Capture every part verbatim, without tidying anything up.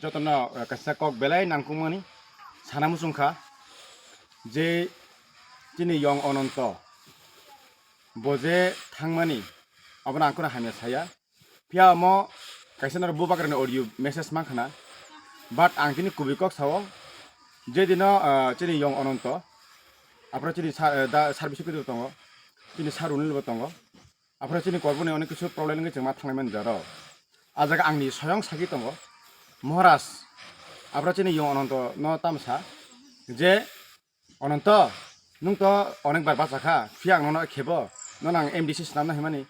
Jotono, eh, kaisa kok belai nangkukmani sana muchungkha je chini yong Ononto bo je thangmani, abono ang kheno hamya saya. Phiya omo kaisa norok bubagrani audio message mankha na, but ang tini kubui kok sao, je dino, ah, chini yong Ononto, aphuru chini sa-, eh, da service khe tongo, chini sa Runil bo tongo, aphuru chini korboni onek kisu problem wngwi chwng ma thanglai mani jaro. A jaga angni soyong sagi tongo, Maharaj, aphuru chini yong Ononto no tamsa je, Ononto, nwng to onek bar bacha kha, phiya ang nono khebo, nono ang M D C swnamna himani,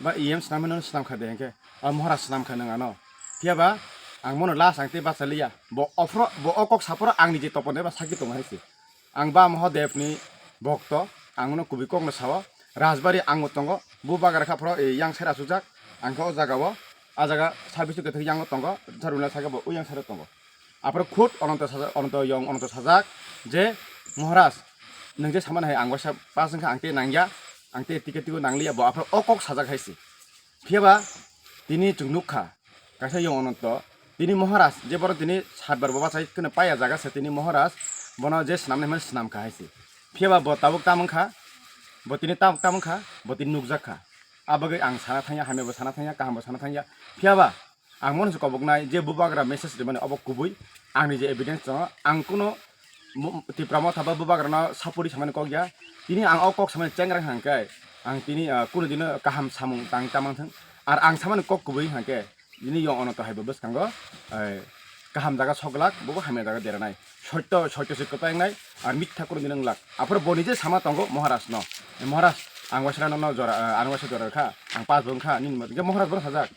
ba E M swnamna nono swnam kha de hinkhe, a Maharaj swnam kha nwng ano. Phiya ba ang mono last ang tei bacha liya, bo ophro, bo o kok saphoro angni je topon eba sagi tongo hai se. Ang ba Mahadev ni bokto, ang no kubui kok no sao, Rajbari ang bo tongo, bubagra kha phoro, e, yang sera sujak, ang khe o jaga o, a jaga service kwthwi yang o tongo, Runil saka bo o yang sero tongo. Aphuru khud Ononto sajak, Ononto yong Ononto sajak je, "Maharaj, nwng je samani hai ang waisa pass wngkha, ang tei nangya, ang tei ticket tigo nangliya," bo aphuru o kok sajak hai se. Phiya ba tini chwng nukha, kaisa yong Ononto, tini Maharaj, je borok tini satbar bo bachai kheno paiya jaga se, tini Maharaj bono je swnamnai hwnmani swnamkha hai se. Phiya ba bo tabuk tam wngkha, bo tini tabuk tam wngkha, bo tini nukjak kha. A bagwi ang sana thangya, hamya bo sana thangya, kaham bo sana thangya. Phiya ba ang mono se koboknai je bubagra message rimani obo kubui, angni je evidence tongo, ang kuno mu-, Tipra Motha ba bubagrano sapori samani kok ya. Tini ang o kok samani chengra hwnkhe ang tini, ah, kuno dino kaham samung tang tamang thang. Ar ang samani kok kubui hwnkhe tini yong Ononto hai bo bwskango, eh, kaham jaga soglak, bobo hamya jaga deranai. Soito, soito se kwplangnai, ar mitha kuno dino wnglak. Aphuru bo nije sama tongo Maharaj no. Eh, Maharaj, ang waisa nono jora, eh, ang waisa jora kha, ang pass bo wngkha, nini mothe Maharaj bono sajak.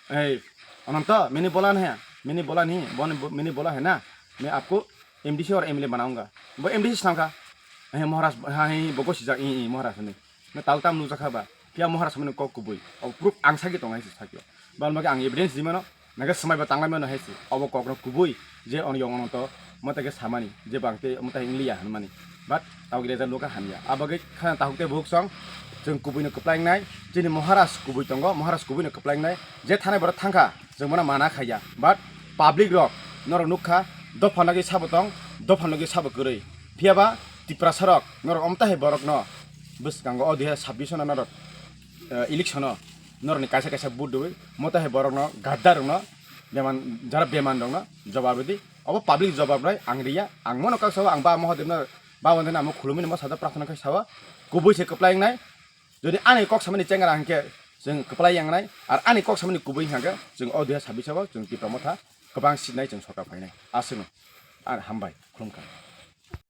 Ei, Ononto, mini bola nahi, mini bola nahi, boni bo-, mini bola hai na, main aapko M D C aur M L A banaunga. Bo M D C swnamkha. Hey, Maharaj, ha, hey, bo gosijak, i, i, Maharaj ni. Na tal tam nujak kha ba. Phiya Maharaj mani kok kubui. O proof ang sagi tong hai se sakyo. Bal mage ang evidence di mano, naga swmai ba tanglai mano hai se. Obo kok no kubui, je on yong Ononto, mata ke samani, je bang te mata hingliya hwnmani. But tawgi reza luka hamya. Abagwi khana tahuk te buhuk song, chwng kubui no kwplaingnai, chini Maharaj kubui tongo, Maharaj kubui no kwplaingnai, je thanai borok thangkha, chwng bono mana khaiya. But public rok, norok nukha, dopha nogwi sabo tong, dopha nogwi sabo kwrwi. Phiya ba Tiprasa rok, norok omta hai borok no, bwskango o dui hazar sabbish no norok, eh, election o, norok ni kaisa kaisa vote dui, mota hai borok no, gadda rok no, beman, jara beman rok no, jobab rwdi. Obo public jobab nai ang riya, ang mono kok sao, ang ba Mahadev no, ba wande na amo khulumui no sajak prarthana khai sao, kubui se kwplai wngnai. Jodi ani kok samani chengra hwnkhe chwng kwplai wngnai, ar ani kok samani kubui hwnkhe chwng o dui hazar sabbish o chwng Tipra Motha kwbang seat nai chwng sorkar phainai. Aswkno. Ar hambai, khulumkha.